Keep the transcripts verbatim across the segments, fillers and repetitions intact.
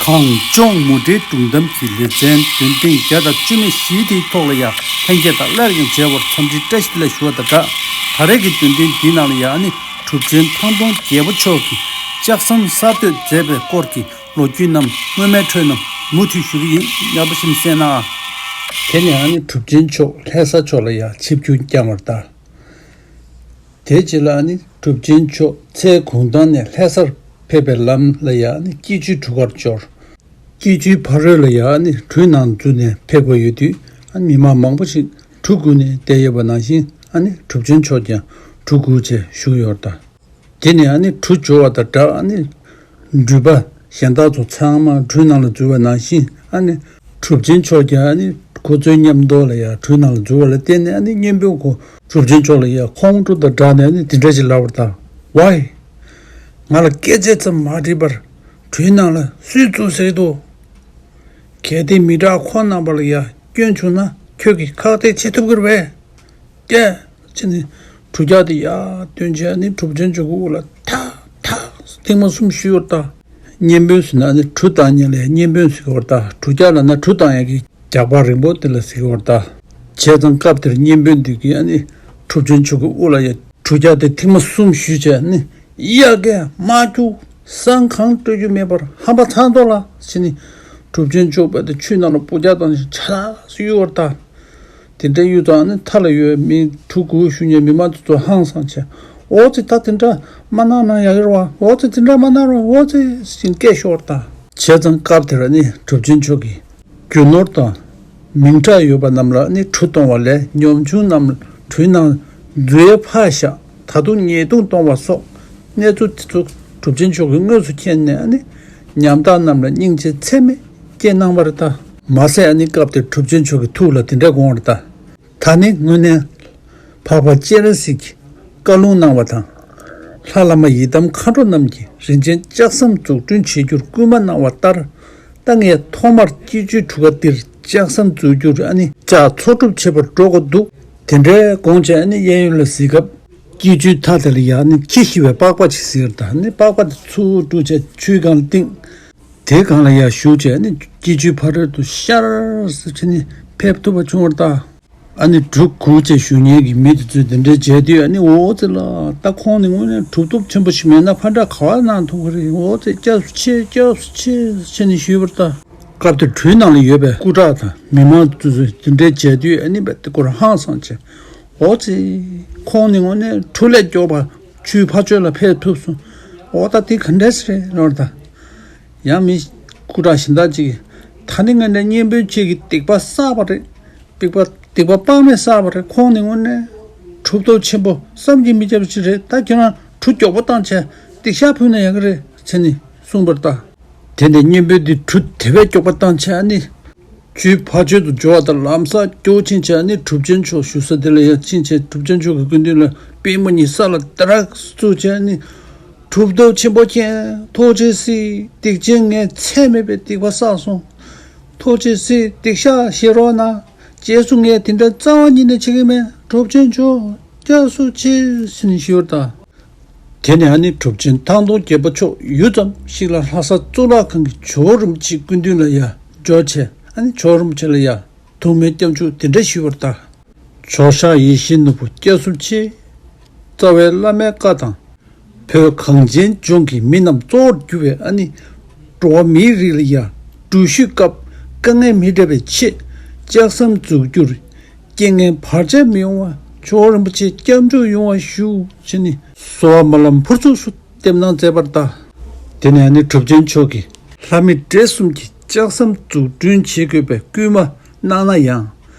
གངས་ལྗོངས་མུ་འབྲེལ་སྒྲུང་གཏམ་གྱི་ལེ་ཚན་འདོན་ཐེངས་བརྒྱ་དང་བཅུ་མེད་བཞི་དེའི་ཐོག་ལ་ཡང་ལྷན་རྒྱས་དང་སླར་ཡང་མཇལ་བར་འཚམས་འདྲི་བཀྲ་ཤིས་བདེ་ལེགས་ཞུ་བ་དང་སྦྲགས། ད་རེས་ཀྱི་འདོན་ཐེངས་འདིའི་ནང་ལ་ཡང་ཨ་ནི་གྲུབ་ཆེན་ཐང་སྟོང་རྒྱལ་པོ་མཆོག་གིས་ལྕགས་ཟམ་གསར་གཏོད་མཛད་པའི་སྐོར་གྱི་ལོ་རྒྱུས་རྣམས་སྔོན་མའི་འཕྲོས་རྣམས་མུ་མཐུད་ཞུ་གི་ཡིན། ཡག་པོ་ཞིག་གསན་ན། དེ་ནས་ཨ་ནི་གྲུབ་ཆེན་མཆོག་ལྷ་ས་ཕྱོགས་ལ་ཡང་ཆིབས་བསྒྱུར་བསྐྱངས་པར་གདའ། དེ་རྗེས་ལ་ཨ་ནི་གྲུབ་ཆེན་མཆོག་མཚལ་གུང་ཐང་ནས་ལྷ་སར་ཕེབས་པའི་ལམ་ལ་ཡང་ཨ་ནི་སྐྱིད་ཆུའི་གྲུ་ཁར་འབྱོར། སྐྱིད་ཆུའི་ཕ་རོལ་ལ་ཡང་ཨ་ནི་གྲུའི་ནང་འཛུལ་ནས་ཕེབས་དགོས་ཡོད་དུས། ཨ་ནི་མི་མང་མང་པོ་ཞིག་གྲུ་སྒུག་ནས་བསྡད་ཡོད་པ་ནང་བཞིན། ཨ་ནི་གྲུབ་ཆེན་མཆོག་ཀྱང་གྲུ་སྒུག་བྱས་བཞུགས་ཡོད་པར་གདའ། དེ་ནས་ཨ་ནི་གྲུ་འབྱོར་བ་དང་སྦྲགས། ཨ་ནི་འགྲུལ་པ་གཞན་དག་ཚོ་ཚང་མ་གྲུའི་ནང་ལ་འཛུལ་བ་ནང་བཞིན། ཨ་ནི་གྲུབ་ཆེན་མཆོག་ཀྱང་ཨ་ནི་ཁོ་ཚོའི་མཉམ་དུ་ལ་ཡང་གྲུའི་ནང་ལ་འཛུལ་བ་ལ་བརྟེན་ནས། ཨ་ནི་མཉན་པོ་ཁོ་གྲུབ་ཆེན་མཆོག་ལ་ཡང་ཁོང་ཁྲོ་དང་སྦྲགས་ནས་ཨ་ནི་དེ་འདྲ་ཞིག་ལབ་པར་གདའ། ཝའི། ང་ལ་སྐད་ཆ་ཙམ་མ་དྲིས་པར་གྲུའི་ནང་ལ་སུས་བཙུགས་ཟེར་འདུག་གལ་ཏེ་མི་དྲག་ཁོང་རྣམ་པ་ལ་ཡང་སྐྱོན་བྱུང་ན་ཁྱོད་ཀྱིས་ཁག་ཐེག་བྱེད་ཐུབ་ཀྱི་རེད་པས། ཀྱེ། ཅེས་ནི་གྲུ་རྒྱག་དེ་ཡར་བཏོན་བྱས་ནི་གྲུབ་ཆེན་མཆོག་གི་དབུ་ལ་ཐག་ཐག་ཐེངས་མ་གསུམ་གཞུས་པར་གདའ། བརྙན་དཔོན་ཟེར་ན་ནི་གྲུ་བཏང་མཁན་ལ་བརྙན་དཔོན་ཟེར་གྱི་ཡོད་པར་གདའ། གྲུ་རྒྱག་ལབ་ན་གྲུ་བཏང་ཡག་གི་རྒྱག་པ་རིང་པོ་དེ་ལ་ཟེར་གྱི་ཡོད་པར་གདའ། བྱས་ཙང་སྐབས་དེར་བརྙན་དཔོན་དེ་གིས་ཨ་ནི་གྲུབ་ཆེན་མཆོག་གི་དབུ་ལ་ཡ་གྲུ་རྒྱག་དེ་ཐེངས་མ་གསུམ་གཞུས་བྱས་ནི། ཡ་གི་མ་རྒྱུག་སང་གང་སྤྲོད་རྒྱུ་མེད་པར་ཧམ་པ་ཚང་དོ་ལ་ཟེར་ནི། གྲུབ་ཆེན་མཆོག་དཔེ་དེ་ཆུའི་ནང་ལ་སྤུ་རྒྱག་བཏང་ནས་ཆ་ལག་གཡུག་པར་གདའ། དེ་འདྲའི་གཡུག་ཙང་ནི་མཐའ་ལ་ཡོད་མི་གྲུ་སྒུག་བཞུགས་མཁན་མི་མང་དེ་ཚོ་ཧང་སངས་བྱས། འོ་ཙི་ད་དེ་འདྲ་མ་གནང་ན་ཡག་གི་རེད་བ། འོ་ཙི་དེ་འདྲ་མ་གནང་རོགས། འོ་ཙི་ཟེར་སྐད་ཤོར་གདའ། བྱས་ཙང་སྐབས་དེར་ནི་གྲུབ་ཆེན་མཆོག་གིས་རྒྱུ་ནོར་དང་མིང་གྲགས་ཡོད་པ་རྣམས་ལ་ནི་གྲུ་གཏོང་བ་ལས་ཉམ་ཆུང་རྣམས་གྲུའི་ནང་འཛུལ་ཡས་ཕར་བཞག་ད་དུང་ཉེས་རྡུང་གཏོང་བ་སོགས་གནས་ཚུལ་དེ་ཚོ་གྲུབ་ཆེན་མཆོག་གིས་དངོས་སུ་མཁྱེན་ནས་ནི་ཉམ་ཐག་རྣམས་ལ་སྙིང་རྗེ་ཚད་མེད་སྐྱེས་གནང་བར་གདའ། མ་ཟད་ཨ་ནི་སྐབས་དེར་གྲུབ་ཆེན་མཆོག་གི་ཐུགས་ལ་དེ་འདྲ་དགོངས་པར་གདའ། ད་ནི་དངོས་གནས་འཕགས་པ་སྤྱན་རས་གཟིགས་ཀྱིས་བཀའ་ལུང་གནང་བ་དང་། ལྷ་བླ་མ་ཡི་དམ་མཁའ་འགྲོ་རྣམས་ཀྱིས་རིན་ཆེན་ལྕགས་ཟམ་འཛུགས་སྐྲུན་བྱེད་རྒྱུར་སྐུལ་མ་གནང་བ་ལྟར། ད་ངས་ཐོག་མར་སྐྱིད་ཆུའི་གྲུ་ཁ་འདིར་ལྕགས་ཟམ་འཛུགས་རྒྱུར་ཨ་ནི་ལྕགས་འཚོ་སྒྲུབ་བྱེད་པར་འགྲོ་དགོས་འདུག་དེ་འདྲའི་དགོངས་བྱས་ཨ་ནི་གཡས་གཡོན་ལ་གཟིགས་སྐབས། སྐྱིད་ཆུའི་མཐའ་དེ་ལ་ཡ་ཨ་ནི་ཁྱི་ཤི་བའི་པགས་པ་ཅིག་གཟིགས་པར་གདའ། ཨ་ནི་པགས་པ་དེ་ཚུར་བཀྲུས་བྱས་ཆུའི་སྒང་ལ་བཏིང་། དེའི་སྒང་ལ་ཡར་བཞུགས་བྱས་ནི་སྐྱིད་ཆུའི་ཕ་རོལ་ཏུ་ཤར་ཟེར་བྱས་ནི་ཕེབས་ཐུབ་པ་བྱུང་བར་གདའ། ཨ་ནི་གྲུ་སྒུག་བྱས་བཞུགས་མཁན་གྱི་མི་དེ་ཚོས་དེ་འདྲའི་མཇལ་དུས། ཨ་ནི་འོ་ཙི་ལ་ད་ཁོང་ནི་དངོས་གནས་གྲུབ་ཐོབ་ཆེན་པོ་ཞིག་མེད་ན་ཕར་འདྲ་ག་བ་གནང་ཐུབ་ཀྱི་རེད། འོ་ཙི་སྐྱབས་སུ་མཆི། སྐྱབས་སུ་མཆི་ཟེར་བྱས་ནི་ཞུས་པར་གདའ། སྐབས་དེར་གྲུའི་ནང་ལ་ཡོད་པའི་སྐུ་དྲག་དང་མི་མང་དེ་ཚོས་དེ་འདྲའི་མཇལ་དུས། ཨ་ནི་དཔེ་དེ་ཁོ་རང་ཧང་སངས་བྱས། འོ་ཙི། ཁོང་ནི་དངོས་གནས་གྲུ་ལས་མགྱོགས་པ་ཆུའི་ཕ་ཕྱོགས་ལ་ཕེབས་ཐུབ་སོང་། འོ་ད་དེ་ག་འདྲས་རེད་ལབ་པར་གདའ། ཡང་མི་སྐུ་དྲག་གཞན་དག་ཅིག་གིས། ད་ནི་ང་འདྲ་གཉེན་སྤུན་གཅིག་གིས་སྡིག་པ་བསགས་པ་རེད། སྡིག་པ་སྡིག་པ་དཔག་མེད་བསགས་པ་རེད། ཁོང་ནི་དངོས་གནས་གྲུབ་ཐོབ་ཆེན་པོ་བསམ་གྱིས་མི་ཁྱབ་པ་ཅིག་རེད། ད་ཁྱེད་རང་གྲུ་མགྱོགས་པོ་བཏང་བྱས་སྡིག་བཤགས་ཕུལ་ན་ཡག་གི་རེད་ཟེར་ནས་གསུངས་པར་གདའ། དེ་ནས་གཉེན་སྤུན་དེས་གྲུ་དེ་བས་མགྱོགས་པ་བཏང་བྱས་ནི། ཆུའི་ཕ་ཕྱོགས་སུ་འབྱོར་བ་དང་ལམ་སང་མགྱོགས་ཕྱིན་བྱས་ནི་གྲུབ་ཆེན་མཆོག་བཞུགས་ས་དེ་ལ་ཡར་ཕྱིན་བྱས། གྲུབ་ཆེན་མཆོག་གི་སྐུ་མདུན་ལ་པུས་མོ་གཉིས་ས་ལ་དེ་རག་བཙུགས་བྱས་ནི། གྲུབ་ཐོབ་ཆེན་པོ་མཁྱེན། ཐུགས་རྗེ་གཟིགས། སྡིག་ཅན་ངས་ཚད་མེད་པའི་སྡིག་པ་བསགས་སོང་། ཐུགས་རྗེ་གཟིགས། སྡིག་བཤགས་བཞེས་རོགས་གནང་། རྗེས་སུ་ངས་དེ་འདྲ་རྩ་བ་ཉིད་ནས་བྱེད་ཀྱི་མེད། གྲུབ་ཆེན་མཆོག་སྐྱབས་སུ་མཆི་ཟེར་ནས་ཞུས་པར་གདའ། དེ་ནས་ཨ་ནི་གྲུབ་ཆེན་ཐང་སྟོང་རྒྱལ་པོ་མཆོག་ཡུད་ཙམ་ཞིག་ལ་ལྷ་ས་གཙུག་ལག་ཁང་གི་ཇོ་བོ་རིན་པོ་ཆེའི་སྐུ་མདུན་ལ་ཡར་འབྱོར་བྱས། ཨ་ནི་ཇོ་བོ་རིན་པོ་ཆེ་ལ་ཡར་ཐུགས་སྨོན་སྐྱབས་འཇུག་དེ་འདྲ་ཞུས་པར་གདའ། ཇོ་ཤཱཀ་ཡིད་བཞིན་ནོར་བུ་སྐྱབས་སུ་མཆི། རྩ་བའི་བླ་མའི་བཀའ་དང་། བོད་གངས་ཅན་ལྗོངས་ཀྱི་མི་རྣམས་གཙོ་བོར་གྱུར་པའི་ཨ་ནི་འགྲོ་བ་མིའི་རིགས་ལ་ཡང་འགྲུལ་བཞུད་སྐབས་དཀའ་ངལ་མི་འཕྲད་པའི་ཆེད་ལྕགས་ཟམ་འཛུགས་རྒྱུར་རྐྱེན་ངན་བར་ཆད་མི་ཡོང་བ་ཇོ་བོ་རིན་པོ་ཆེ་སྐྱབས་འཇུག་ཡོང་བ་ཞུ་ཞེས་ནི་གསོལ་བ་སྨོན་ལམ་ཕུར་ཚུགས་སུ་འདེབས་གནང་མཛད་པར་གདའ། དེ་ནས་ཨ་ནི་གྲུབ་ཆེན་མཆོག་གིས་ལྷ་མི་བགྲེས་གསུམ་གྱིས་ལྕགས་ཟམ་འཛུགས་སྐྲུན་བྱེད་དགོས་པའི་སྐུལ་མ་གནང་ན་ཡང་།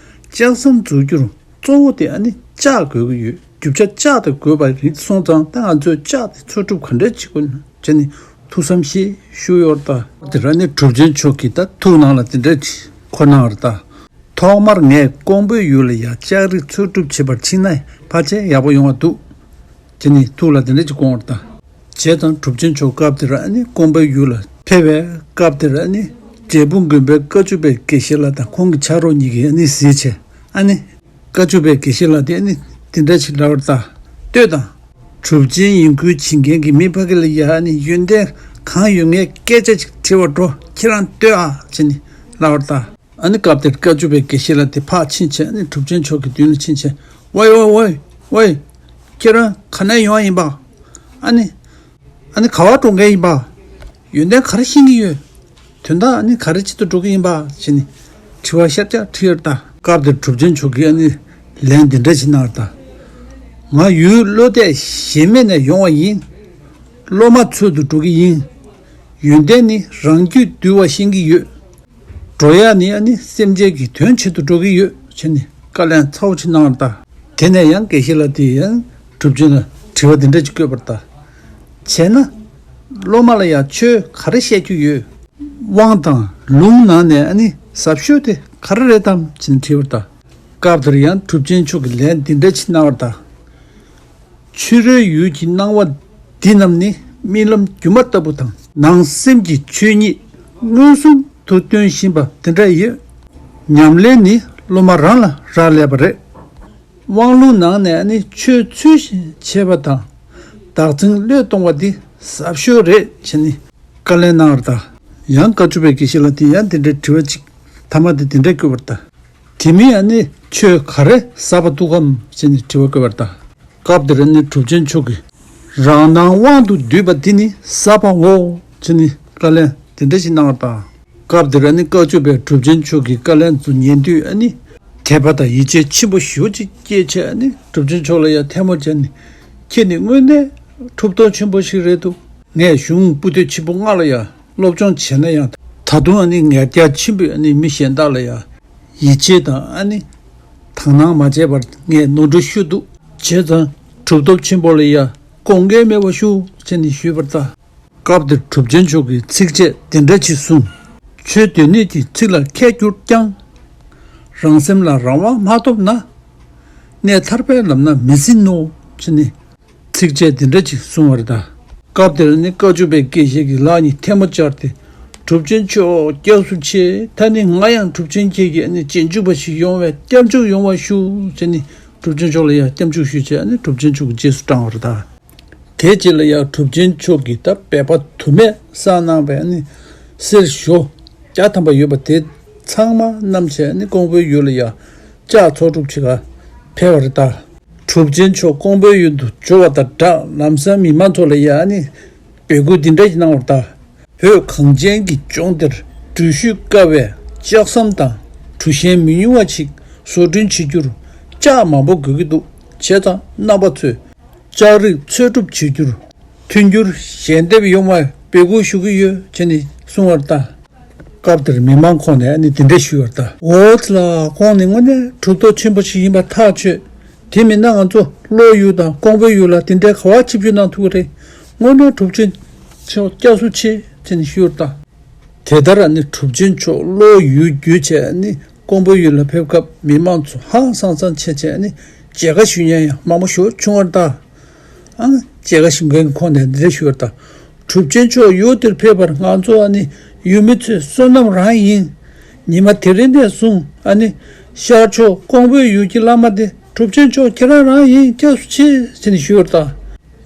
ལྕགས་ཟམ་འཛུགས་རྒྱུར་གཙོ་བོ་དེ་ཨ་ནི་ལྕགས་དགོས་ཀྱི་ཡོད། རྒྱུ་ཆ་ལྕགས་དེ་དགོས་པ་རེད་སོང་ཙང་། ད་ང་ཚོས་ལྕགས་དེ་འཚོལ་སྒྲུབ་ག་འདྲས་བྱེད་དགོས་ན་བྱས་ནས་ཐུགས་བསམ་བཞེས་ཞུས་ཡོད་པར་གདའ། དེར་ཨ་ནི་གྲུབ་ཆེན་མཆོག་གིས་ད་ཐུགས་ནང་ལ་དེ་འདྲས་ཅིག་འཁོར་གནང་བར་གདའ། ཐོག་མར་ངས་ཀོང་པོའི་ཡུལ་ལ་ཡང་ལྕགས་རིགས་འཚོལ་སྒྲུབ་བྱེད་པར་ཕྱིན་ན་ཕལ་ཆེར་ཡག་པོ་ཡོང་བ་འདུག་ཅེས་ནི་ཐུགས་ལ་དེ་འདྲ་ཅིག་དགོངས་པར་གདའ། བྱས་ཙང་གྲུབ་ཆེན་མཆོག་སྐབས་དེར་ཨ་ནི་ཀོང་པོའི་ཡུལ་ལ་ཕེབས་པའི་སྐབས་དེར་ཨ་ནི་འབྲས་སྤུངས་དགོན་པའི་བཀའ་བཅུ་པའི་དགེ་བཤེས་ལགས་དང་ཁོང་གི་ཕྱག་རོགས་གཉིས་ཀྱིས་ཨ་ནི་གཟིགས་བྱས། ཨ་ནི་བཀའ་བཅུ་པའི་དགེ་བཤེས་ལགས་དེ་ཨ་ནི་དེ་འདྲ་ཞིག་ལབ་པར་གདའ། ལྟོས་དང་། གྲུབ་ཆེན་ཡིན་ཁུལ་བྱེད་མཁན་གྱི་མི་ཕ་གི་ལ་ཡ་ཨ་ནི་ཡོན་ཏན་གང་ཡོད་མེད་སྐད་ཆ་ཅིག་ དེ་བར་འགྲོ། ཁྱེད་རང་ལྟོས་ཨ་ཅེས་ནི་ལབ་པར་གདའ། ཨ་ནི་སྐབས་དེར་བཀའ་བཅུ་པའི་དགེ་བཤེས་ལགས་དེ་ཕར་ཕྱིན་བྱས་ཨ་ནི་གྲུབ་ཆེན་མཆོག་གི་མདུན་ལ་ཕྱིན་བྱས། ཝེ་ཝེ་ཝེ་ཝེ། ཁྱེད་རང་ག་ནས་ཡོང་བ་ཡིན་པ། ཨ་ནི། ཨ་ནི་ག་བར་འགྲོ་མཁན་ཡིན་པ། ཡོན་ཏན་ག་རེ་ཤེས་ཀྱི་ཡོད། དོན་དག་ཨ་ནི་ག་རེ་བྱེད་དུ་འགྲོ་གི་ཡིན་པ་ཞེས་ནི། དྲི་བ་ཤར་རྒྱག་དྲིས་ཡོད་ད། སྐབས་དེར་གྲུབ་ཆེན་མཆོག་གིས་ཨ་ནི་ལན་འདི་འདྲ་ཞིག་གནང་བ་ད། ང་ཡུལ་བློ་གཏད་གཞན་མེད་ནས་ཡོང་བ་ཡིན། སློབ་མ་འཚོལ་དུ་འགྲོ་གི་ཡིན། ཡོན་ཏན་ནི་རང་རྒྱུད་འདུལ་བ་ཤེས་ཀྱི་ཡོད། འགྲོ་ཡག་ནི་ཨ་ནི་སེམས་ཅན་གྱི་དོན་བྱེད་དུ་འགྲོ་གི་ཡོད་ཅེས་ནི་བཀའ་ལན་ཚ་བོ་ཅིག་གནང་བ་ད། དེ་ནས་ཡང་དགེ་བཤེས་ལགས་དེས་ཡང་གྲུབ་ཆེན་ལ་དྲི་བ་འདི་འདྲ་ཅིག་བཀོད་པར་གདའ། བྱས་ན། སློབ་མ་ལ་ཡང་ཆོས་ག་རེ་བཤད་རྒྱུ་ཡོད། དབང་དང་ལུང་ནང་ནས་ཨ་ནི་ཟབ་ཤོས་དེ་ག་རེ་རེད་དམ་ཅེས་དྲིས་པར་གདའ། སྐབས་དེར་ཡང་གྲུབ་ཆེན་མཆོག་གིས་ལན་འདི་འདྲ་ཅིག་གནང་བར་གདའ། ཕྱི་རོལ་ཡུལ་གྱི་སྣང་བ་འདི་རྣམས་ནི་རྨི་ལམ་སྒྱུ་མ་ལྟ་བུ་དང་། ནང་སེམས་ཀྱི་ཆོས་ཉིད་མངོན་སུམ་དུ་སྟོན་བཞིན་པ་དེ་འདྲ་ཡོད། ཉམས་ལེན་ནི་སློབ་མ་རང་ལ་རག་ལས་པ་རེད། དབང་ལུང་ནང་ནས་ནི་ཆོས་ཚུལ་བཞིན་བྱེད་པ་དང་། བདག་འཛིན་བློས་གཏོང་བ་འདི་ཟབ་ཤོས་རེད་ཅེས་ནི་བཀའ་ལན་གནང་བར་གདའ། ཡང་བཀའ་བཅུ་པའི་དགེ་བཤེས་ལགས་དེས་ཡང་དེ་འདྲའི་དྲི་བ་ཅིག་ཐ་མ་དེ་དེ་འདྲ་བཀོད་པར་གདའ། དེ་མིན་ཨ་ནི་ཆོས་ག་རེ་ཟབ་པ་འདུག་གམ་ཅེས་ནི་དྲི་བ་བཀོད་པར་གདའ། སྐབས་དེར་ཨ་ནི་གྲུབ་ཆེན་མཆོག་གིས། རང་སྣང་དབང་དུ་བསྡུས་པ་འདི་ནི་ཟབ་པའོ་ཅེས་ནི་བཀའ་ལན་དེ་འདྲ་ཞིག་གནང་བར་གདའ། སྐབས་དེར་ཨ་ནི་བཀའ་བཅུ་པས་གྲུབ་ཆེན་མཆོག་གི་བཀའ་ལན་ཚོ་ཉན་དུས་ཨ་ནི་དད་པ་དང་ཡིད་ཆེས་ཆེན་པོ་ཞེ་པོ་ཅིག་སྐྱེས་བྱས་ཨ་ནི་གྲུབ་ཆེན་མཆོག་ལ་ཡང་ཐལ་མོ་སྦྱར་ནས། ཁྱེད་ནི་དངོས་གནས་གྲུབ་ཐོབ་ཆེན་པོ་ཞིག་རེད་འདུག་ངས་གཞུང་སྤུ་སྡེ་ཆེན་པོ་ལྔ་ལ་ཡང་སློབ་སྦྱོང་བྱས་ན་ཡང་། ད་དུང་ཨ་ནི་ངེད་ཅག་ཆེན་པོས་ཨ་ནི་མི་གཞན་དག་ལ་ཡང་ཡིད་ཆེས་དང་ཨ་ནི་དག་སྣང་མ་བྱས་པར་ངས་ནོར་འཁྲུལ་ཞུ་འདུག་བྱས་ཙང་གྲུབ་ཐོབ་ཆེན་པོ་ལ་ཡང་དགོངས་འགལ་མེད་པ་ཞུ་ཅེས་ནི་ཞུས་པར་གདའ། སྐབས་དེར་གྲུབ་ཆེན་མཆོག་གིས་ཚིགས་བཅད་འདི་འདྲ་ཅིག་གསུངས། ཆོས་སྡེ་སྣོད་ཀྱི་ཚིག་ལ་མཁས་གྱུར་ཀྱང་། རང་སེམས་ལ་རང་དབང་མ་ཐོབ་ན། གནས་ཐར་པའི་ལམ་སྣ་མི་ཟིན་ནོ། ཅེས་ནི། ཚིགས་བཅད་འདི་འདྲ་ཅིག་གསུངས་པ་རེད་ད། སྐབས་དེར་ནི་བཀའ་བཅུ་པའི་དགེ་བཤེས་ཀྱིས་ལག་གཉིས་ཐལ་མོ་སྦྱར་ཏེ། གྲུབ་ཆེན་མཆོག་སྐྱབས་སུ་མཆི། ད་ནི་ང་ཡང་གྲུབ་ཆེན་ཁྱེད་ཀྱི་ནི་རྗེས་འཇུག་པ་ཞིག་ཡོང་བའི་སྐྱབས་འཇུག་ཡོང་བ་ཞུ། ཅེས་ནི་གྲུབ་ཆེན་མཆོག་ལ་ཡང་སྐྱབས་འཇུག་ཞུས་བྱས་ནི་གྲུབ་ཆེན་མཆོག་གི་རྗེས་སུ་འབྲང་བ་རེད་ད། དེ་རྗེས་ལ་ཡང་གྲུབ་ཆེན་མཆོག་གིས་ད་སྦལ་པ་དུ་མས་བསགས་གནང་བའི་ནི་གསེར་ཞོ་བརྒྱ་ཐམ་པ་ཡོད་པ་དེ་ཚང་མ་བསྣམས་བྱས་ནི་ཀོང་པོའི་ཡུལ་ལ་ཡང་ལྕགས་འཚོ་སྒྲུབ་བྱེད་ག་ཕེབས་པ་རེད་ད། གྲུབ་ཆེན་མཆོག་ཀོང་པོའི་ཡུལ་དུ་འབྱོར་བ་དང་སྦྲགས་ལམ་སང་མི་མང་ཚོ་ལ་ཡང་ནི་འབོད་སྐུལ་འདི་འདྲ་ཞིག་གནང་བ་རེད་ད། བོད་གངས་ཅན་གྱི་ལྗོངས་འདིར་འགྲུལ་བཞུད་དཀའ་བས་ལྕགས་ཟམ་དང་གྲུ་ཤན་མི་ཉུང་བ་ཞིག་བཟོ་སྐྲུན་བྱེད་རྒྱུར་ལྕགས་མང་པོ་དགོས་ཀྱི་འདུག་བྱས་ཙང་རྣམ་པ་ཚོས་ལྕགས་རིགས་འཚོལ་སྒྲུབ་བྱེད་རྒྱུར་མཐུན་འགྱུར་ཞལ་འདེབས་ཡོང་བར་འབོད་སྐུལ་ཞུ་གི་ཡོད་ཅེས་ནི་གསུངས་པ་རེད་ད། སྐབས་དེར་མི་མང་ཁོངས་ནས་ནི་འདི་འདྲ་ཞུས་པ་རེད་ད། འོ་ཙི་ལ་ཁོང་ནི་དངོས་གནས་གྲུབ་ཐོབ་ཆེན་པོ་ཞིག་ཡིན་པ་ཐག་ཆོད། དེ་མིན་ན་ང་ཚོ་གློ་ཡུལ་དང་ཀོང་པོའི་ཡུལ་ལ་དེ་འདྲའི་ག་བ་ཆིབས་བསྒྱུར་གནང་ཐུབ་ཀྱི་རེད། དངོས་གནས་གྲུབ་ཆེན་མཆོག་སྐྱབས་སུ་མཆི་ཅེས་ནི་ཞུས་པ་རེད་ད། དེ་ལྟར་ནི་གྲུབ་ཆེན་མཆོག་གློ་ཡུལ་བརྒྱུད་བྱས་ནི་ཀོང་པོའི་ཡུལ་ལ་ཕེབས་སྐབས་མི་མང་ཚོ་ཧང་སང་སང་བྱས་བྱས་ནི་མཇལ་ཁ་ཞུ་མཁན་ཡང་མང་པོ་ཞེ་པོ་བྱུང་བ་རེད་ད། ཨང་། མཇལ་ཁ་ཞུ་མཁན་གྱི་ཁོངས་ནས་འདི་འདྲ་ཞུས་པ་རེད་ད། གྲུབ་ཆེན་མཆོག་ཡུལ་དེར་ཕེབས་པར་ང་ཚོ་ཨ་ནི་ཡུལ་མི་ཚོའི་བསོད་ནམས་རང་ཡིན། ཉི་མ་དེ་རིང་ནས་བཟུང་ཨ་ནི་ཤར་ཕྱོགས་ཀོང་པོའི་ཡུལ་གྱི་བླ་མ་དེ་གྲུབ་ཆེན་མཆོག་ཁྱེད་རང་རང་ཡིན། སྐྱབས་སུ་མཆི་ཟེར་ནས་ཞུས་པ་རེད་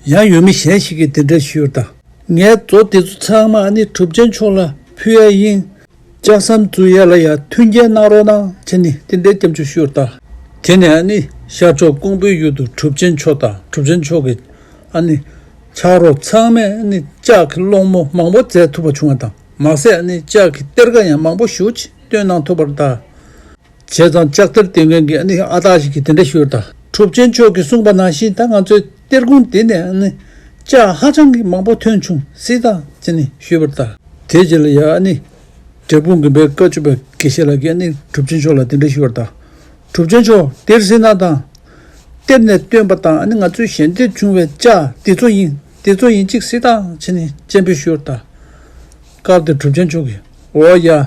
ད། ཡང་ཡུལ་མི་གཞན་ཞིག་གིས་འདི་འདྲ་ཞུས་པ་རེད་ད། ངའི་མཛོ་འདི་ཚོ་ཚང་མ་ཨ་ནི་གྲུབ་ཆེན་མཆོག་ལ་ཕུལ་ཡ་ཡིན། ལྕགས་ཟམ་འཛུགས་ཡ་ལ་ཡང་མཐུན་རྐྱེན་གནང་རོགས་གནང་བྱས་ནས་དེ་འདྲའི་སྐྱབས་འཇུག་ཞུས་པ་རེད་ད། དེ་ནས་ཨ་ནི་ཤར་ཕྱོགས་ཀོང་པོའི་ཡུལ་དུ་གྲུབ་ཆེན་མཆོག་དང་གྲུབ་ཆེན་མཆོག་གི་ཨ་ནི་ཕྱག་རོགས་ཚང་མས་ཨ་ནི་ལྕགས་ཀྱི་སློང་མོ་མང་པོ་མཛད་ཐུབ་པ་བྱུང་བ་དང་མ་ཟད་ཨ་ནི་ལྕགས་ཀྱི་གཏེར་ཁ་ཡང་མང་པོ་ཞེ་པོ་ཅིག་བཏོན་གནང་ཐུབ་པ་རེད་ད། བྱས་ཙང་ལྕགས་གཏེར་འདོན་མཁན་གྱི་ཨ་ནི་ཨ་སྟག་ཞིག་གིས་དེ་འདྲ་ཞུས་པ་རེད་ད། གྲུབ་ཆེན་མཆོག་གིས་གསུངས་པ་ནང་བཞིན་ད་ང་ཚོའི་གཏེར་ཁུང་འདི་ནས་ཨ་ནི་ལྕགས་ཧ་ཅང་གི་མང་པོ་ཐོན་བྱུང་སྲིད་ད་ཅེས་ནི་ཞུས་པ་རེད་ད། དེ་རྗེས་ལ་ཡ་ཨ་ནི་འབྲས་སྤུངས་དགོན་པའི་བཀའ་བཅུ་པའི་དགེ་བཤེས་ལགས་ཀྱིས་ཨ་ནི་གྲུབ་ཆེན་མཆོག་ལ་དེ་འདྲ་ཞུས་པ་རེད་ད། གྲུབ་ཆེན་མཆོག་འདིར་གཟིགས་གནང་དང་། གཏེར་ནས་བཏོན་པ་དང་ཨ་ནི་ང་ཚོས་ཞལ་འདེབས་བྱུང་བའི་ལྕགས་འདི་ཚོ་ཡིན། འདི་ཚོ་ཡིན་གཅིག་གཟིགས་དང་ཅེས་ནི་སྤྱན་འབུལ་ཞུས་པ་རེད་ད། སྐབས་དེར་གྲུབ་ཆེན་མཆོག་གིས་འོ་ཡ།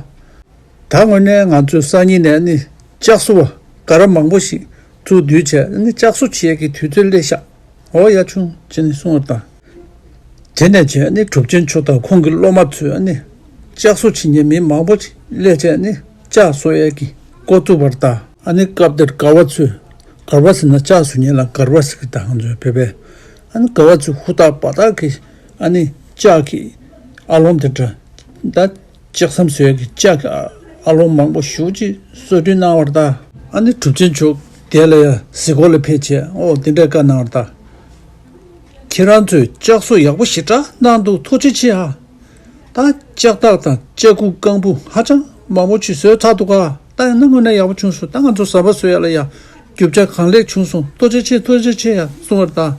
ད་དངོས་གནས་ང་ཚོའི་སང་ཉིན་ནས་ནི་ལྕགས་བཟོ་བ་ག་ར་མང་པོ་ཞིག་ཚུར་བསྡུས་བྱས་ནི་ལྕགས་བཟོ་བྱེད་ཡས་ཀྱི་དུས་ཚོད་སླེབས་ཤག་འོ་ཡ་བྱུང་ཅེས་ནི་གསུངས་པ་དང་། དེ་ནས་བྱས་ནི་གྲུབ་ཆེན་མཆོག་དང་ཁོང་གི་སློབ་མ་ཚོས་ནི་ལྕགས་བཟོ་བྱེད་མཁན་མི་མང་པོ་ཞིག་སླེབས་བྱས་ནི་ལྕགས་བཟོ་ཡས་ཀྱི་འགོ་བཙུགས་པ་རེད་ད། ཨ་ནི་སྐབས་དེར་མགར་བ་ཚོས། མགར་བ་ཟེར་ན་ལྕགས་བཟོ་མཁན་ལ་མགར་བ་ཟེར་གི་ད་ང་ཚོའི་བོད་པས། ཨ་ནི་མགར་བ་ཚོས་ཧུར་ཐག་འབད་ཐག་གིས་ཨ་ནི་ལྕགས་ཀྱི་ཨ་ལོང་དེ་འདྲ་ ད་ལྕགས་ཟམ་བཟོ་ཡ་གི་ལྕགས་ཀྱི་ཨ་ལོང་མང་པོ་ཞེ་པོ་ཅིག་གསོལ་སྒྲིག་གནང་བ་རེད་ད། ཨ་ནི་གྲུབ་ཆེན་མཆོག་དེ་ལ་ཡ་གཟིགས་སྐོར་ལ་ཕེབས་བྱས་ཨོ་དེ་འདྲའི་བཀའ་གནང་བ་རེད་ད། ཁྱེད་རང་ཚོས་ལྕགས་བཟོ་ཡག་པོ་ཞེ་དྲག་གནང་འདུག་ཐུགས་རྗེ་ཆེ་ཨ། ད་ལྕགས་ཐག་དང་ལྕགས་སྐུད་རྐང་བུ་ཧ་ཅང་མང་པོ་ཅིག་བཟོས་ཚར་འདུག་ག་ད་ཡང་ན་དངོས་གནས་ཡག་པོ་བྱུང་སོང་། ད་ང་ཚོ་ཟམ་པ་བཟོ་ཡ་ལ་ཡ་རྒྱུ་ཆ་གང་ལེགས་བྱུང་སོང་། ཐུགས་རྗེ་ཆེ་ཐུགས་རྗེ་ཆེ་ཡ་གསུང་བ་རེད་ད།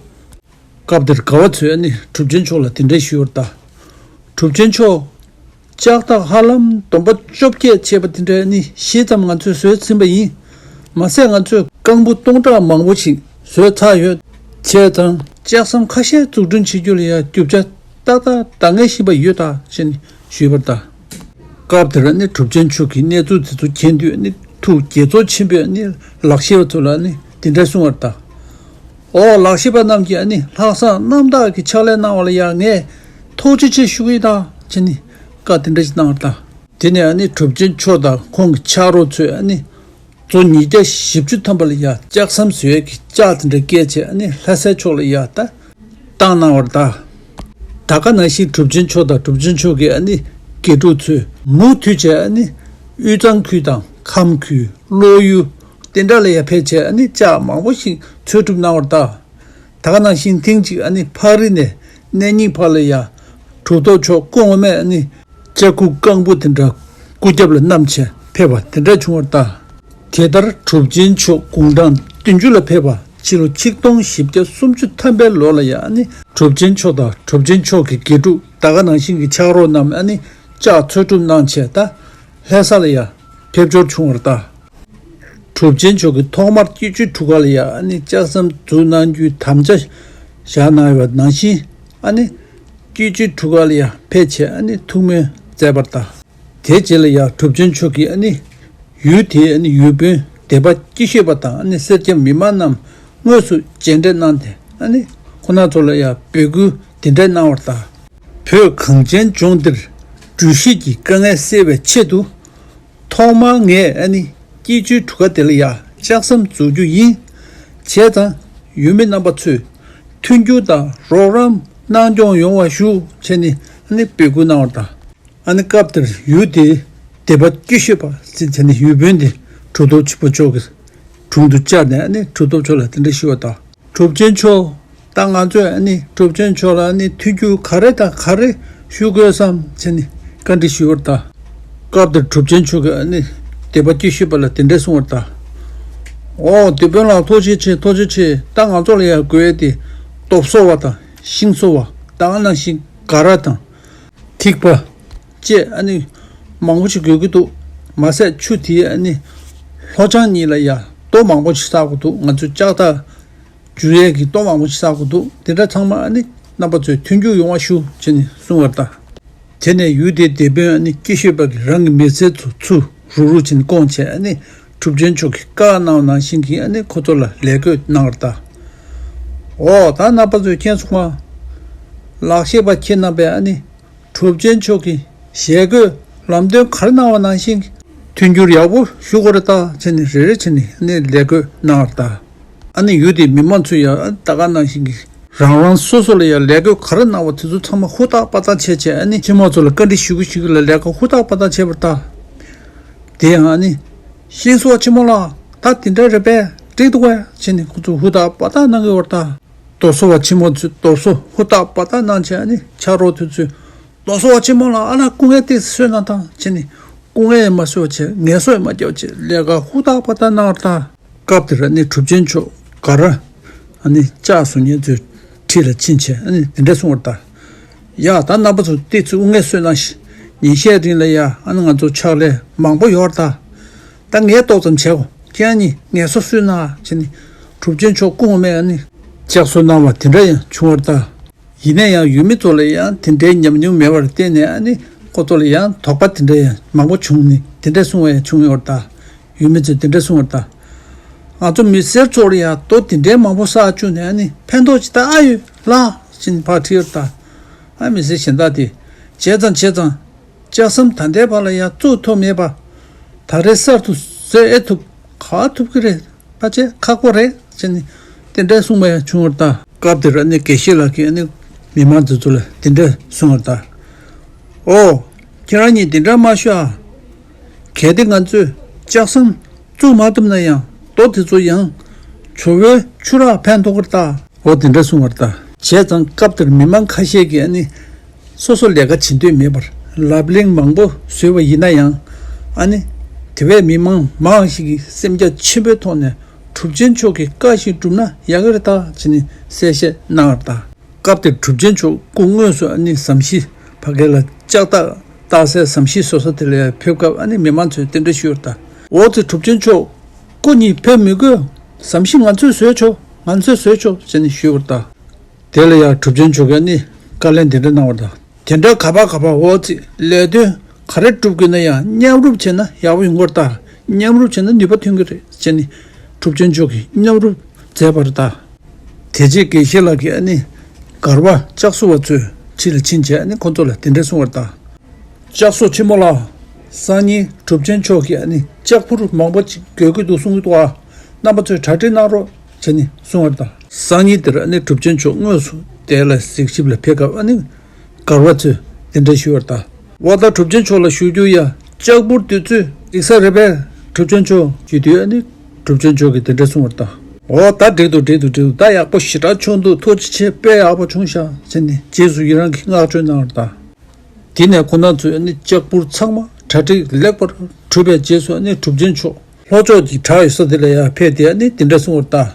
སྐབས་དེར་དགའ་བ་ཚོས་ཨ་ནི་གྲུབ་ཆེན་མཆོག་ལ་དེ་འདྲས་ཞུས་པ་རེད་ད། གྲུབ་ཆེན་མཆོག་ལྕགས་ཐག་ཧ་ལམ་འདོམ་པ་བཅོ་བརྒྱད་བྱས་པ་དེ་འདྲའི་ནི་ཞེ་ཙམ་ང་ཚོས་བཟོས་ཟིན་པ་ཡིན། མ་ཟད་ང་ཚོས་རྐང་བུ་སྟོང་ཕྲག་མང་པོ་ཞིག་བཟོས་ཚར་ཡོད། བྱས་ཙང་ལྕགས་ཟམ་ཁ་ཤས་འཛུགས་སྐྲུན་བྱེད་རྒྱུ་ལ་ཡང་རྒྱུ་ཆ་ཏག་ཏག་འདང་ངེས་བཞིན་པ་ཡོད་ད་ཅེས་ནི་ཞུས་པ་རེད་ད། སྐབས་དེར་ནི་གྲུབ་ཆེན་མཆོག་གིས་གནས་ཚུལ་དེ་ཚོ་མཁྱེན་དུས་ནི་ཐུགས་དགྱེས་ཚོར་ཆེན་པོས་ནི་ལག་ཤེས་པ་ཚོ་ལ་ནི་དེ་འདྲ་གསུངས་པ་རེད་ད། ཨོ་ལག་ཤེས་པ་རྣམས་ཀྱིས་ནི་ལྷག་བསམ་རྣམ་དག་གིས་ཕྱག་ལས་གནང་བ་ལ་ཡང་ངས་ཐུགས་རྗེ་ཆེ་ཞུ་གི་ཡིན་ད་ཅེས་ནི་བཀའ་དེ་འདྲ་ཞིག་གནང་བ་རེད་ད། དེ་ནས་ནི་གྲུབ་ཆེན་མཆོག་དང་ཁོང་གི་ཕྱག་རོགས་ཚོས་ནི་མཛོ་ཉིས་བརྒྱ་བཞི་བཅུ་ཐམ་པ་ལ་ཡ་ལྕགས་ཟམ་བཟོ་ཡས་ཀྱི་ལྕགས་དེ་འདྲ་བཀལ་བྱས་ནི་ལྷ་སའི་ཕྱོགས་ལ་ཡ་ད་བཏང་གནང་བར་གདའ། ད་ག་ནང་བཞིན་གྲུབ་ཆེན་མཆོག་དང་གྲུབ་ཆེན་མཆོག་གི་ཨ་ནི་དགེ་ཕྲུག་ཚོས་མུ་མཐུད་བྱས་ཨ་ནི་དབུས་གཙང་ཁུལ་དང་ཁམས་ཁུལ་གློ་ཡུལ་དེ་འདྲ་ལ་ཡ་ཕེབས་བྱས་ཨ་ནི་ལྕགས་མང་པོ་ཞིག་འཚོལ་སྒྲུབ་གནང་བར་གདའ། ད་ག་ནང་བཞིན་ཐེངས་གཅིག་ཨ་ནི་ཕག་རི་ནས་གནས་རྙིང་བར་ལ་ཡ་གྲུབ་ཐོབ་མཆོག་སྐུ་ངོ་མས་ཨ་ནི་ལྕགས་སྐུད་རྐང་བུ་དེ་འདྲ་སྐུ་རྒྱབ་ལ་བསྣམས་བྱས་ཕེབས་པ་དེ་འདྲ་བྱུང་བར་གདའ། དེ་ལྟར་གྲུབ་ཆེན་མཆོག་དགུང་གྲངས་བདུན་ཅུ་ལ་ཕེབས་པ་ཕྱི་ལོ་ཆིག་སྟོང་བཞི་བརྒྱ་སུམ་ཅུ་ཐམ་པའི་ལོ་ལ་ཡང་ཨ་ནི་གྲུབ་ཆེན་མཆོག་དང་གྲུབ་ཆེན་མཆོག་གི་དགེ་ཕྲུག་ད་ག་ནང་བཞིན་གྱི་ཕྱག་རོགས་རྣམས་ཨ་ནི་ལྕགས་འཚོལ་སྒྲུབ་གནང་བྱས་ད་ལྷ་ས་ལ་ཡང་ཕེབས་འབྱོར་བྱུང་བར་གདའ། གྲུབ་ཆེན་མཆོག་གིས་ཐོག་མར་སྐྱིད་ཆུའི་གྲུ་ཁ་ལ་ཡང་ཨ་ནི་ལྕགས་ཟམ་འཛུགས་གནང་རྒྱུའི་དམ་བཅའ་བཞག་གནང་ཡོད་པ་ནང་བཞིན་ཨ་ནི་སྐྱིད་ཆུའི་གྲུ་ཁ་ལ་ཡང་ཕེབས་བྱས་ཨ་ནི་ཐུགས་སྨོན་མཛད་པར་གདའ། དེ་རྗེས་ལ་ཡང་གྲུབ་ཆེན་མཆོག་གིས་ཨ་ནི་ཡུལ་དེའི་ཨ་ནི་ཡུལ་དཔོན་སྡེ་པ་སྐྱིད་ཤོད་པ་དང་ཨ་ནི་སེར་སྐྱ་མི་མང་རྣམས་དངོས་སུ་མཇལ་འཕྲད་གནང་སྟེ་ཨ་ནི་ཁོ་ན་ཚོ་ལ་ཡང་འབོད་སྐུལ་དེ་འདྲ་གནང་བར་གདའ། བོད་གངས་ཅན་ལྗོངས་འདིར་འགྲུལ་བཞུད་ཀྱི་དཀའ་ངལ་སེལ་བའི་ཆེད་དུ། ཐོག་མར་ངས་ཨ་ནི་སྐྱིད་ཆུའི་གྲུ་ཁ་དེ་ལ་ཡང་ལྕགས་ཟམ་འཛུགས་རྒྱུ་ཡིན། བྱས་ཙང་ཡུལ་མི་རྣམ་པ་ཚོས་མཐུན་འགྱུར་དང་རོགས་རམ་གནང་སྐྱོང་ཡོང་བ་ཞུ་བྱས་ནས་ཨ་ནི་འབོད་སྐུལ་གནང་བ་དང་། ཨ་ནི་སྐབས་དེར་ཡུལ་དེའི་སྡེ་པ་སྐྱིད་ཤོད་པ་ཟེར་བྱས་ནས་ཡུལ་དཔོན་དེ་གྲུབ་ཐོབ་ཆེན་པོ་མཆོག་གི་དྲུང་དུ་བཅར་ནས་ཨ་ནི་གྲུབ་ཐོབ་མཆོག་ལ་དེ་འདྲ་ཞུས་པ་དང་། གྲུབ་ཆེན་མཆོག་ད་ང་ཚོས་ཨ་ནི་གྲུབ་ཆེན་མཆོག་ལ་ཨ་ནི་མཐུན་འགྱུར་ག་རེ་དང་ག་རེ་ཞུ་དགོས་སམ་བྱས་ནས་བཀའ་འདྲི་ཞུས་པར་གདའ། སྐབས་དེར་གྲུབ་ཆེན་མཆོག་གིས་ཨ་ནི་སྡེ་པ་སྐྱིད་ཤོད་པ་ལ་དེ་འདྲ་གསུངས་པར་གདའ། ཨོ་སྡེ་དཔོན་ལགས་ཐུགས་རྗེ་ཆེ་ཐུགས་རྗེ་ཆེ། ད་ང་ཚོ་ལ་ཡང་དགོས་ཡས་དེ་རྡོ་བཟོ་བ་དང་ཤིང་བཟོ་བ་ད་ག་ནང་བཞིན་སྒ་ར་དང་། ཐིགས་པ་བཅས་ཨ་ནི་མང་པོ་ཞིག་དགོས་ཀྱི་འདུག་མ་ཟད་ཆུ་དེའི་ཨ་ནི་ལྷོ་བྱང་གཉིས་ལ་ཡ་རྡོ་མང་པོ་ཞིག་བསགས་དགོས་འདུག་ང་ཚོས་ལྕགས་ཐག་འཇུ་ཡས་ཀྱི་རྡོ་མང་པོ་ཞིག་བསགས་དགོས་འདུག་དེ་འདྲ་ཚང་མ་ཨ་ནི་རྣམ་པ་ཚོས་མཐུན་འགྱུར་ཡོང་བ་ཞུ་བྱས་ནས་གསུངས་པར་གདའ། དེ་ནས་ཡུལ་དེའི་སྡེ་དཔོན་ཨ་ནི་སྐྱིད་ཤོད་པ་གིས་རང་གི་མི་སེར་ཚོ་ཚུར་རུག་རུག་བྱས་ནས་བསྐོངས་བྱས་ཨ་ནི་གྲུབ་ཆེན་མཆོག་གིས་བཀའ་གནང་བ་ནང་བཞིན་གྱི་ཨ་ནི་ཁོ་ཚོ་ལ་ལས་བགོས་གནང་བར་གདའ། འོ་ད་རྣམ་པ་ཚོས་མཁྱེན་སོང་ང་། ལག་ཤེས་པ་ཁྱེད་རྣམ་པས་ཨ་ནི། གྲུབ་ཆེན་མཆོག་གིས་ཞལ་བཀོད་ལམ་སྟོན་ག་རེ་གནང་བ་ནང་བཞིན་མཐུན་འགྱུར་ཡག་པོ་ཞུ་དགོས་རེད་ད་བྱས་ནས་རེ་རེ་བྱས་ནས་ཨ་ནི་ལས་བགོས་གནང་བར་གདའ། ཨ་ནི་ཡུལ་དེའི་མི་མང་ཚོས་ཡང་ད་ག་ནང་བཞིན་གྱི་རང་རང་སོ་སོ་ལ་ཡང་ལས་བགོས་ག་རེ་གནང་བ་དེ་ཚོ་ཚང་མ་ཧུར་ཐག་པ་ཐག་བྱས་བྱས་ཨ་ནི་ཆེན་མོ་ཚོ་ལ་བཀའ་འདྲི་ཞུ་གི་ཞུ་གི་ལ་ལས་ཀ་ཧུར་ཐག་པ་ཐག་བྱས་པར་གདའ། དེ་ཡང་ཨ་ནི་ཤིང་བཟོ་བ་ཆེན་མོ་ལགས་ད་དེ་འདྲ་རེད་པས་འགྲིག་འདུག་གས་བྱས་ནས་ཁོ་ཚོ་ཧུར་ཐག་པ་ཐག་གནང་གི་ཡོད་པར་གདའ། རྡོ་བཟོ་བ་ཆེན་མོ་ཚོས་རྡོ་བཟོ་ཧུར་ཐག་པ་ཐག་གནང་བྱས་ཨ་ནི་ཕྱག་རོགས་དེ་ཚོས་རྡོ་བཟོ་བ་ཆེན་མོ་ལགས་ཨ་ལ་སྐུ་ངལ་ཏོག་ཙམ་གསོས་གནང་དང་བྱས་ནས་སྐུ་ངལ་མ་གསོས་བྱས་ངལ་གསོ་ཡང་མ་རྒྱབ་བྱས་ལས་ཀ་ཧུར་ཐག་པ་ཐག་གནང་བར་གདའ། སྐབས་དེར་ཨ་ནི་གྲུབ་ཆེན་མཆོག་སྒ་ར་ཨ་ནི་ལྕགས་བཟོ་མཁན་ཚོའི་འཁྲིས་ལ་ཕྱིན་བྱས་ཨ་ནི་དེ་འདྲ་གསུངས་པར་གདའ། ཡ་ད་རྣམ་པ་ཚོ་ཏོག་ཙམ་སྐུ་ངལ་གསོས་གནང་ཞིག་ཉིན་ཤས་རིང་ལ་ཡ་ཨ་ནི་ང་ཚོ་ཕྱག་ལས་མང་པོ་ཡོད་རེད་ད། ད་ངས་ཏོག་ཙམ་བྱས་གོ་ཁྱེད་རང་གཉིས་ངལ་གསོ་གསོས་གནང་བྱས་ནས་གྲུབ་ཆེན་མཆོག་སྐུ་ངོ་མས་ཨ་ནི་ལྕགས་བཟོ་གནང་བ་དེ་འདྲ་ཡང་བྱུང་བ་རེད་ད། ཡིན་ན་ཡང་ཡུལ་མི་ཚོ་ལ་ཡང་དེ་འདྲའི་ཉམས་མྱོང་མེད་པར་བརྟེན་ནས་ཨ་ནི་ཁོ་ཚོ་ལ་ཡང་དོགས་པ་དེ་འདྲ་ཡང་མང་པོ་བྱུང་ནས་དེ་འདྲ་གསུང་བ་ཡང་བྱུང་ཡོད་རེད་ད། ཡུལ་མི་ཚོས་དེ་འདྲ་གསུང་བ་རེད་ད། ང་ཚོ་མི་སེར་ཚོ་ལ་ཡང་རྡོ་དེ་འདྲའི་མང་པོ་བསགས་བཅུག་ནས་ཨ་ནི་ཕན་ཐོགས་ཅི་ལྟར་ཨ་ཡོད་ལགས་ཅེས་ཕར་དྲིས་ཡོད་རེད་ད། ཨ་མི་སེར་གཞན་དག་དེས་བྱས་ཙང་བྱས་ཙང་། ལྕགས་ཟམ་ད་ལྟའི་བར་ལ་ཡང་བཙུགས་ཐུབ་མེད་པ། ད་རེས་གསར་དུ་བཟོས་ཨེ་ཐུབ་ག་ཐུབ་ཀྱི་རེད། ཕལ་ཆེར་ཁག་པོ་རེད་ཅེས་ནི་དེ་འདྲའི་གསུངས་པ་ཡང་བྱུང་བར་གདའ། སྐབས་དེར་ཨ་ནི་དགེ་བཤེས་ལགས་ཀྱིས་ཨ་ནི་མི་མང་དེ་ཚོ་ལ་དེ་འདྲ་གསུངས་པར་གདའ། ཨོ། ཁྱེད་རང་གཉིས་དེ་འདྲ་མ་ཤོད་ཨ། གལ་ཏེ་ང་ཚོས་ལྕགས་ཟམ་བཙུགས་མ་ཐུབ་ན་ཡང་རྡོ་དེ་ཚོ་ཡང་ཇོ་བོའི་ཆུ་རགས་ཕན་ཐོགས་ཀྱི་རེད་ད། འོ་དེ་འདྲ་གསུངས་པ་རེད་ད། བྱས་ཙང་སྐབས་དེར་མི་མང་ཁ་ཤས་ཀྱིས་ཨ་ནི་སོ་སོ་ལས་ཀ་བྱེད་འདོད་མེད་པར་ལབ་གླེང་མང་པོ་བཟོས་པ་ཡིན་ན་ཡང་། ཨ་ནི་དེ་བས་མི་མང་མང་ཞིག་གིས་སེམས་རྒྱ་ཆེན་པོའི་ཐོག་ནས་གྲུབ་ཆེན་མཆོག་གི་བཀའ་བཞིན་བསྒྲུབས་ན་ཡག་གི་རེད་ད་ཅེས་ནས་གསལ་བཤད་གནང་བ་རེད་ད། སྐབས་དེར་གྲུབ་ཆེན་མཆོག་སྐུ་དངོས་སུ་ཨ་ནི་ཟམ་ཤེས་ཕ་གི་ལ་ལྕགས་ཐག་བཏགས་སའི་ཟམ་ཤེས་བཟོ་ས་དེ་ལ་ཕེབས་སྐབས་ཨ་ནི་མི་མང་ཚོས་དེ་འདྲ་ཞུས་པ་རེད་ད། འོ་ཙི་གྲུབ་ཆེན་མཆོག་སྐུ་ཉིད་ཕེབས་མི་དགོས། ཟམ་ཤེས་ང་ཚོས་བཟོས་ཆོག་ང་ཚོས་བཟོས་ཆོག་ཅེས་ནས་ཞུས་པ་རེད་ད། དེ་ལ་ཡང་གྲུབ་ཆེན་མཆོག་གིས་ཨ་ནི་བཀའ་ལན་དེ་འདྲ་གནང་བ་རེད་ད། དེ་འདྲ་ག་པ་ག་པ། འོ་ཙི་ལས་དོན་ག་རེ་སྒྲུབ་དགོས་ན་ཡང་མཉམ་རུབ་བྱས་ན་ཡག་པོ་ཡོང་གི་རེད་ད། མཉམ་རུབ་བྱས་ན་ནུས་པ་ཐོན་གྱི་རེད་ཅེས་ནས་གྲུབ་ཆེན་མཆོག་གིས་མཉམ་རུབ་མཛད་པ་རེད་ད། དེ་རྗེས་དགེ་བཤེས་ལགས་ཀྱིས་ཨ་ནི་མགར་བ་ལྕགས་བཟོ་བ་ཚོའི་ཁྲིད་ལ་ཕྱིན་བྱས་ཨ་ནི་ཁོ་ཚོ་ལ་དེ་འདྲ་གསུངས་པ་རེད་ད། ལྕགས་བཟོ་ཆེན་མོ་ལགས། སང་ཉིན་གྲུབ་ཆེན་མཆོག་གིས་ཨ་ནི་ལྕགས་ཕུར་མང་པོ་ཅིག་དགོས་ཀྱི་འདུག་གསུང་གི་འདུག་ཨ། རྣམ་པ་ཚོས་གྲ་སྒྲིག་གནང་རོགས་བྱས་ནས་གསུངས་པ་རེད་ད། སང་ཉིན་དེར་ཨ་ནི་གྲུབ་ཆེན་མཆོག་དངོས་སུ་དེ་ལ་གཟིགས་ཞིབ་ལ་ཕེབས་སྐབས་ཨ་ནི་མགར་བ་ཚོས་དེ་འདྲ་ཞུས་པ་རེད་ད། འོ་ད་གྲུབ་ཆེན་མཆོག་ལ་ཞུ་རྒྱུ་ཡ། ལྕགས་ཕུར་དེ་ཚོས་རིག་ས་རེད་པས། གྲུབ་ཆེན་མཆོག་ཞུས་དུས་ཨ་ནི་གྲུབ་ཆེན་མཆོག་གིས་དེ་འདྲ་གསུངས་པ་རེད་ད། འོ་ད་འགྲིག་འདུག་འགྲིག་འདུག་འགྲིག་འདུག་ད་ཡག་པོ་ཞེ་དྲག་བྱུང་འདུག་ཐུགས་རྗེ་ཆེ། དཔེ་ཡག་པོ་བྱུང་ཤག་ཟེར་ནས་རྗེས་སུ་ཡི་རང་གི་བསྔགས་བརྗོད་གནང་བ་རེད་ད། དེ་ནས་ཁོང་རྣམ་ཚོས་ཨ་ནི་ལྕགས་ཕུར་ཚང་མ་གྲ་སྒྲིག་ལེགས་པར་གྲུབ་པའི་རྗེས་སུ་ཨ་ནི་གྲུབ་ཆེན་མཆོག་ལྷོ་ཕྱོགས་ཀྱི་བྲག་ཡོད་ས་དེ་ལ་ཡར་ཕེབས་ཏེ་ཨ་ནི་དེ་འདྲ་གསུངས་པ་རེད་ད།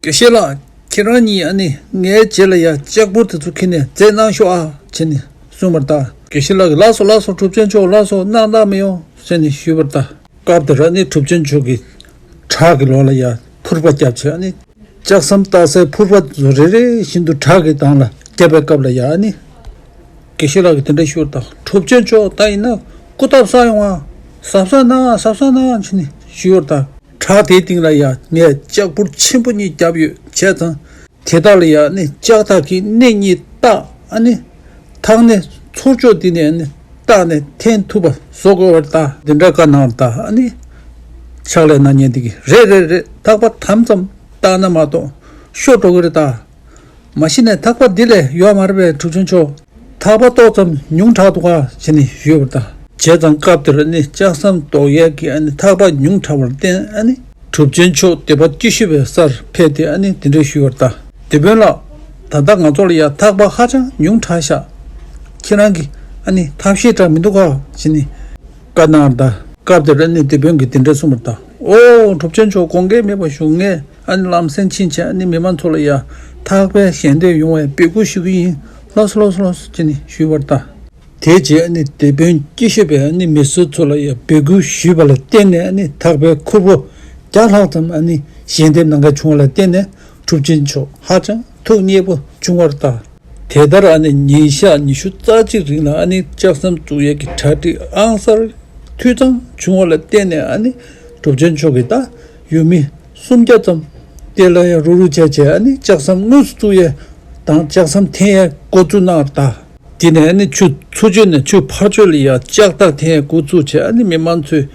དགེ་བཤེས་ལགས། ཁྱེད་རང་གཉིས་ཨ་ནི་ངའི་རྗེས་ལ་ཡར་ལྕགས་ཕུར་དེ་ཚོ་ཁྱེར་ནས་འཛེགས་གནང་ཤོག་ཨ་ཅེས་ནས་གསུངས་པ་རེད་ད། དགེ་བཤེས་ལགས་ཀྱིས་ལགས་སོ་ལགས་སོ། གྲུབ་ཆེན་མཆོག་ལགས་སོ། གནང་དང་མི་ཡོང་ཟེར་ནས་ཞུས་པ་རེད་ད། སྐབས་དེར་ཨ་ནི་གྲུབ་ཆེན་མཆོག་གིས་བྲག་གི་ལོགས་ལ་ཡར་ཕུར་པ་བརྒྱབ་བྱས་ཨ་ནི་ལྕགས་ཟམ་བཏགས་སའི་ཕུར་པ་ཚོ་རེ་རེ་བཞིན་དུ་བྲག་གི་གདན་ལ་བརྒྱབ་པའི་སྐབས་ལ་ཡར་ཨ་ནི་དགེ་བཤེས་ལགས་ཀྱིས་དེ་འདྲ་ཞུས་པ་རེད་ད། གྲུབ་ཆེན་མཆོག་ད་ཡིན་ན་སྐུ་ཐབ་བསགས་ཡོང་ཨ། གཟབ་གཟབ་གནང་ཨ། གཟབ་གཟབ་གནང་ཨ་ཅེས་ནས་ཞུས་པ་རེད་ད། བྲག་དེའི་སྟེང་ལ་ཡར་ངས་ལྕགས་ཕུར་ཆེན་པོ་གཉིས་བརྒྱབ་ཡོད། བྱས་ཙང་དེ་དག་ལ་ཡར་ཨ་ནི་ལྕགས་ཐག་གིས་སྣེ་གཉིས་བཏགས། ཨ་ནི་ཐག་སྣེ་ཚུར་ཕྱོགས་འདི་ནས་ཨ་ནི་བཏགས་ནས་འཐེན་ཐུབ་པ་བཟོ་དགོས་པ་རེད་ད། འདི་འདྲ་བཀའ་གནང་བ་རེད་ད། ཨ་ནི་ཕྱག་ལས་གནང་མཁན་དེ་གིས་རེད་རེད་རེད། ཐག་པ་དམ་ཙམ་བཏགས་ན་མ་གཏོགས་ཤོར་འགྲོ་གི་རེད་ད། མ་གཞི་ནས་ཐག་པ་འདི་ལས་ཡོད་མ་རེད་པས། གྲུབ་ཆེན་མཆོག་ཐག་པ་ཏོག་ཙམ་ཉུང་དྲགས་འདུག་ག་ཅེས་ནས་ཞུས་པ་རེད་ད། བྱས་ཙང་སྐབས་དེར་ཨ་ནི་ལྕགས་ཟམ་འདོགས་ཡས་ཀྱི་ཨ་ནི་ཐག་པ་ཉུང་དྲགས་པར་བརྟེན་ཨ་ནི་གྲུབ་ཆེན་མཆོག་སྡེ་པ་སྐྱིད་ཤོད་པའི་སར་ཕེབས་ཏེ་ཨ་ནི་དེ་འདྲ་ཞུས་པ་རེད་ད། སྡེ་དཔོན་ལགས། ད་ལྟ་ང་ཚོ་ལ་ཡ་ཐག་པ་ཧ་ཅང་ཉུང་དྲགས་ཤག་ཁྱེད་རང་གིས་ཨ་ནི་ཐབས་ཤེས་དྲག་མི་འདུག་ག་ཅེས་ནས་བཀའ་གནང་བ་རེད་ད། སྐབས་དེར་ཨ་ནི་སྡེ་དཔོན་གྱིས་དེ་འདྲ་གསུངས་པ་རེད་ད། ཨོ། གྲུབ་ཆེན་མཆོག་དགོངས་འགལ་མེད་པར་ཞུ། ངས་ཨ་ནི་ལམ་སེང་ཕྱིན་བྱས་ཨ་ནི་མི་མང་ཚོ་ལ་ཡ་ཐག་པའི་ཞལ་འདེབས་ཡོང་བའི་འབོད་སྐུལ་ཞུ་གི་ཡིན། ལགས་སོ་ལགས་སོ་ལགས་སོ་ཅེས་ནས་ཞུས་པ་རེད་ད། དེ་རྗེས་ཨ་ནི་སྡེ་དཔོན་སྐྱིད་ཤོད་པས་ཨ་ནི་མི་སེར་ཚོ་ལ་ཡ་འབོད་སྐུལ་ཞུས་པ་ལ་བརྟེན་ནས་ཨ་ནི་ཐག་པའི་ཁུར་པོ་བརྒྱ་ལྷག་ཙམ་ཨ་ནི་ཞལ་འདེབས་གནང་མཁན་བྱུང་བ་ལ་བརྟེན་ནས་གྲུབ་ཆེན་མཆོག་ཧ་ཅང་ཐུགས་མཉེས་པོ་བྱུང་བ་རེད་ད། དེ་ལྟར་ཨ་ནི་ཉིན་ཞག་ཉི་ཤུ་རྩ་གཅིག་རིང་ལ་ཨ་ནི་ལྕགས་ཟམ་བཙུགས་ཡས་ཀྱི་གྲ་སྒྲིག་ཨང་གསར་འཐུས་ཚང་བྱུང་བ་ལ་བརྟེན་ནས་ཨ་ནི་གྲུབ་ཆེན་མཆོག་གིས་ད་ཡུལ་མི་སུམ་བརྒྱ་ཙམ་དེ་ལ་ཡང་རུག་རུག་བྱས་བྱས་ཨ་ནི་ལྕགས་ཟམ་དངོས་སུ་བཙུགས་ཡས་དང་ལྕགས་ཟམ་འཐེན་ཡས་འགོ་བཙུགས་གནང་བ་རེད་ད། དེ་ནས་ཨ་ནི་ཆུ་ཚུར་ཕྱོགས་ནས་ཆུ་ཕར་ཕྱོགས་ལ་ཡ་ལྕགས་ཐག་འཐེན་ཡས་འགོ་བཙུགས་བྱས་ཨ་ནི་མི་མང་ཚོས་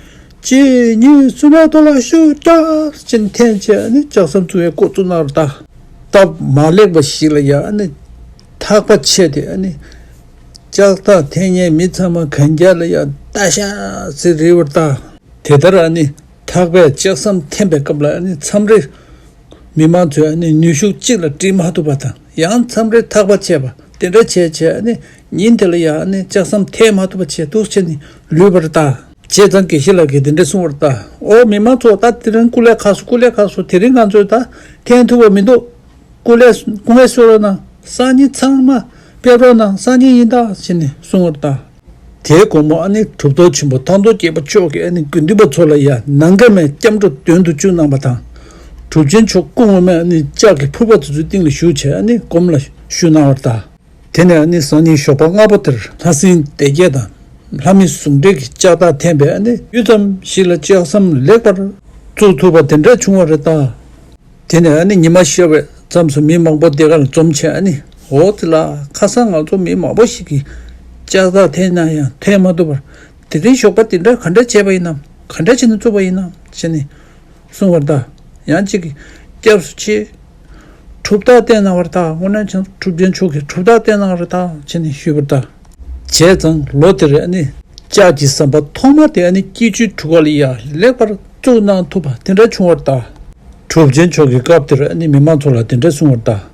གཅིག་གཉིས་གསུམ་པའི་ཐོག་ལ་ཤུགས་རྒྱག་ཅིང་འཐེན་བྱས་ཨ་ནི་ལྕགས་ཟམ་བཙུགས་ཡས་འགོ་བཙུགས་གནང་བ་རེད་ད། སྟབས་མ་ལེགས་པ་ཞིག་ལ་ཡ་ཨ་ནི་ཐག་པ་ཆད་དེ་ཨ་ནི་ལྕགས་ཐག་འཐེན་མཁན་མི་ཚང་མ་གན་རྒྱ་ལ་ཡ་ལྟ་ཤག་ཟེར་རེད་པ་རེད་ད། དེ་ལྟར་ཨ་ནི་ཐག་པས་ལྕགས་ཟམ་འཐེན་པའི་སྐབས་ལ་ཨ་ནི་མཚམས་རེ་མི་མང་ཚོས་ཨ་ནི་ནུས་ཤུགས་གཅིག་ལ་སྒྲིལ་མ་ཐུབ་པ་དང་ཡང་མཚམས་རེ་ཐག་པ་ཆད་པ་དེ་འདྲ་བྱས་བྱས་ཨ་ནི་ཉིན་དེ་ལ་ཡ་ཨ་ནི་ལྕགས་ཟམ་འཐེན་མ་ཐུབ་པ་བྱས་འདུག་བྱས་ནས་ལུས་པ་རེད་ད། བྱས་ཙང་དགེ་བཤེས་ལགས་ཀྱིས་འདི་འདྲ་གསུངས་པ་རེད་ད། ཨོ་མི་མང་ཚོ་ད་དེ་རིང་སྐུ་ལས་ཁག་སོང་། སྐུ་ལས་ཁག་སོང་། དེ་རིང་ང་ཚོས་ད་འཐེན་ཐུབ་པ་མི་འདུག་སྐུ་ལས་སྐུ་ངལ་གསོ་རོགས་གནང་། སང་ཉིན་ཚང་མ་ཕེབས་རོགས་གནང་། སང་ཉིན་ཡིན་ད་ཟེར་ནས་གསུངས་པ་རེད་ད། དེའི་དགོང་མོ་ཨ་ནི་གྲུབ་ཐོབ་ཆེན་པོ་ཐང་སྟོང་རྒྱལ་པོ་མཆོག་གིས་ཨ་ནི་དགེ་འདུན་པ་ཚོ་ལ་ཡ་ནམ་མཁའ་མེད་སྐྱབས་འགྲོ་མདུན་དུ་བཅུག་གནང་བ་དང་། གྲུབ་ཆེན་མཆོག་སྐུ་ངོ་མས་ཨ་ནི་ལྕགས་ཀྱི་ཕུར་པ་དེ་ཚོའི་སྟེང་ལ་བཞུགས་བྱས་ཨ་ནི་སྒོམ་ལ་བཞུགས་གནང་བ་རེད་ད། དེ་ནས་ཨ་ནི་སང་ཉིན་ཞོགས་པ་སྔ་པོ་དེར་ལྷ་སྲིན་སྡེ་བརྒྱད་དང་ལྷ་མི་ཟུང་འབྲེལ་གྱི་ལྕགས་ཐག་འཐེན་པས་ཨ་ནི་ཡུད་ཙམ་ཞིག་ལ་ལྕགས་ཟམ་ལེགས་པར་བཙུགས་ཐུབ་པ་དེ་འདྲ་བྱུང་བ་རེད་ད། དེ་ནས་ཨ་ནི་ཉི་མ་ཤར་བའི་མཚམས་སུ་མི་མང་པོ་སྡེ་ཁག་ལ་འཛོམས་བྱས་ཨ་ནི་འོ་དེ་ལ་ཁ་སང་ང་ཚོ་མི་མང་པོ་ཞིག་གིས་ལྕགས་ཐག་འཐེན་ན་ཡང་འཐེན་མ་ཐུབ་པར་དེ་རིང་ཞོགས་པ་དེ་འདྲ་ག་འདྲ་བྱས་པ་ཡིན་ནམ། ག་འདྲ་བྱས་ནས་བཙུགས་པ་ཡིན་ནམ་བྱས་ནས། གསུངས་པ་རེད་ད། ཡང་གཅིག་གིས་སྐྱབས་སུ་མཆི། གྲུབ་རྟགས་བསྟན་གནང་བ་རེད་ད། དངོས་གནས་བྱས་ན་གྲུབ་ཆེན་མཆོག་གིས་གྲུབ་རྟགས་བསྟན་གནང་བ་རེད་ད་བྱས་ནས་ཞུས་པ་རེད་ད། བྱས་ཙང་ལོ་དེར་ཨ་ནི་ ལྕགས་ཀྱི་ཟམ་པ་ཐོག་མ་དེ་ཨ་ནི་སྐྱིད་ཆུའི་གྲུ་ཁ་ལ་ཡ་ལེགས་པར་བཙུགས་གནང་ཐུབ་པ་དེ་འདྲ་བྱུང་བ་རེད་ད། གྲུབ་ཆེན་མཆོག་གིས་སྐབས་དེར་ཨ་ནི་མི་མང་ཚོ་ལ་དེ་འདྲ་གསུངས་པ་རེད་ད།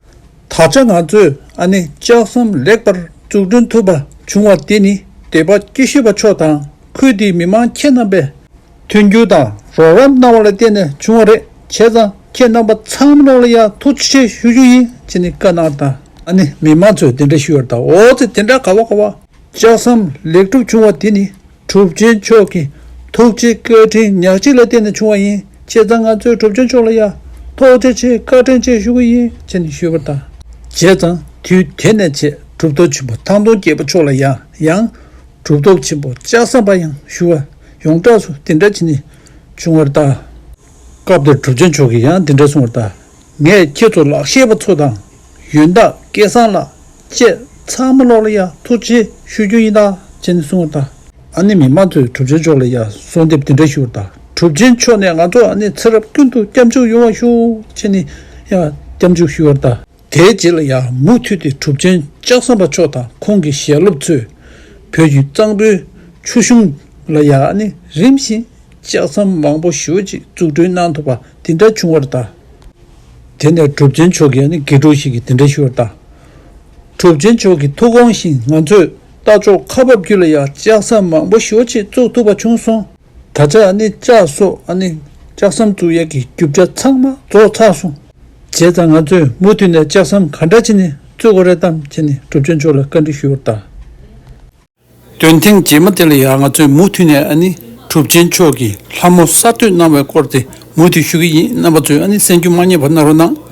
ད་ཆ་ང་ཚོས་ཨ་ནི་ལྕགས་ཟམ་ལེགས་པར་འཛུགས་སྐྲུན་ཐུབ་པ་བྱུང་བ་དེ་ནི་སྡེ་པ་སྐྱིད་ཤོད་པ་མཆོག་དང་ཁུལ་དེའི་མི་མང་ཁྱེད་རྣམ་པས་མཐུན་འགྱུར་དང་རོགས་རམ་གནང་བ་ལ་བརྟེན་ནས་བྱུང་བ་རེད། བྱས་ཙང་ཁྱེད་རྣམ་པ་ཚང་མ་ལོག་ལ་ཡ་ཐུགས་རྗེ་ཆེ་ཞུ་རྒྱུ་ཡིན་ཅེས་ནི་བཀའ་གནང་དང་། ཨ་ནི་མི་མང་ཚོས་དེ་འདྲ་ཞུས་པ་རེད་ད། འོ་ཙི་དེ་འདྲ་ག་བ་ག་བ། ལྕགས་ཟམ་ལེགས་གྲུབ་བྱུང་བ་དེ་ནི་གྲུབ་ཆེན་མཆོག་གི་ཐུགས་རྗེ་བཀའ་དྲིན་ཉག་གཅིག་ལ་བརྟེན་ནས་བྱུང་བ་ཡིན། བྱས་ཙང་ང་ཚོས་གྲུབ་ཆེན་མཆོག་ལ་ཡ་ཐུགས་རྗེ་ཆེ་བཀའ་དྲིན་ཆེ་ཞུ་གི་ཡིན་ཅེས་ནི་ཞུས་པ་དང་། བྱས་ཙང་དུས་དེ་ནས་བྱས་གྲུབ་ཐོབ་ཆེན་པོ་ཐང་སྟོང་རྒྱལ་པོ་མཆོག་ལ་ཡ་ཡང་གྲུབ་ཐོབ་ཆེན་པོ་ལྕགས་ཟམ་པ་ཡང་ཞུ་བ་ཡོངས་གྲགས་སུ་དེ་འདྲ་བྱས་ནས་བྱུང་བ་རེད་ད། སྐབས་དེར་གྲུབ་ཆེན་མཆོག་གིས་ཡང་འདི་འདྲ་གསུངས་པ་རེད་ད། ངས་ཁྱེད་ཚོ་ལག་ཤེས་པ་ཚོ་དང་ཡོན་བདག་སྐལ་བཟང་ལགས་བཅས་ཚང་མ་ལོག་ལ་ཡ་ཐུགས་རྗེ་ཆེ་ཞུ་རྒྱུ་ཡིན་ད་ཅེས་ནས་གསུངས་པ་རེད་ད། ཨ་ནི་མི་མང་ཚོས་གྲུབ་ཆེན་མཆོག་ལ་ཡ་གསོལ་འདེབས་འདི་འདྲ་ཞུས་པ་རེད་ད། གྲུབ་ཆེན་མཆོག་ནས་ང་ཚོ་ཨ་ནི་ཚེ་རབས་ཀུན་ཏུ་སྐྱབས་འཇུག་ཡོང་བ་ཤོག་ཅེས་ནས་ཡ་སྐྱབས་འཇུག་ཞུས་པ་རེད་ད། དེའི་རྗེས་ལ་ཡང་མུ་མཐུད་དེ་གྲུབ་ཆེན་ལྕགས་ཟམ་པ་མཆོག་དང་ཁོང་གི་ཞལ་སློབ་ཚོས་བོད་ཀྱི་གཙང་པོའི་ཆུ་གཞུང་ལ་ཡང་ནི་རིམ་བཞིན་ལྕགས་ཟམ་མང་པོ་ཞེ་པོ་ཅིག་འཛུགས་སྐྲུན་གནང་ཐུབ་པ་དེ་འདྲ་བྱུང་བ་རེད་ད། དེ་ནས་གྲུབ་ཆེན་མཆོག་གིས་ནི་དགེ་ཕྲུག་ཞིག་གིས་དེ་འདྲ་ཞུས་པ་རེད་ད། གྲུབ་ཆེན་མཆོག་གི་ཐུགས་དགོངས་བཞིན་ང་ཚོས་རྟ་མཆོག་ཁ་འབབ་རྒྱུད་ལ་ཡང་ལྕགས་ཟམ་མང་པོ་ཞེ་པོ་ཅིག་བཙུགས་ཐུབ་པ་བྱུང་སོང་། ད་ཆ་ཨ་ནི་ལྕགས་སོགས་ཨ་ནི་ལྕགས་ཟམ་བཙུགས་ཡས་ཀྱི་རྒྱུ་ཆ་ཚང་མ་རྫོགས་ཚར་སོང་། བྱས་ཙང་ང་ཚོས་མུ་མཐུད་ནས་ལྕགས་ཟམ་ག་འདྲ་བྱས་ནས་བཙུགས་དགོས་རེད་དམ་བྱས་ནས་གྲུབ་ཆེན་མཆོག་ལ་བཀའ་འདྲི་ཞུས་པ་རེད་ད། འདོན་ཐེངས་རྗེས་མ་དེ་ལ་ཡང་ང་ཚོས་མུ་མཐུད་ནས་ཨ་ནི་གྲུབ་ཆེན་མཆོག་གིས་ལྷ་མོ་གསར་གཏོད་གནང་བའི་སྐོར་དེ་མུ་མཐུད་ཞུ་གི་ཡིན། རྣམ་པ་ཚོས་ཨ་ནི་གསན་རྒྱུ་མ་བསྙེལ་བ་གནང་རོགས་གནང་།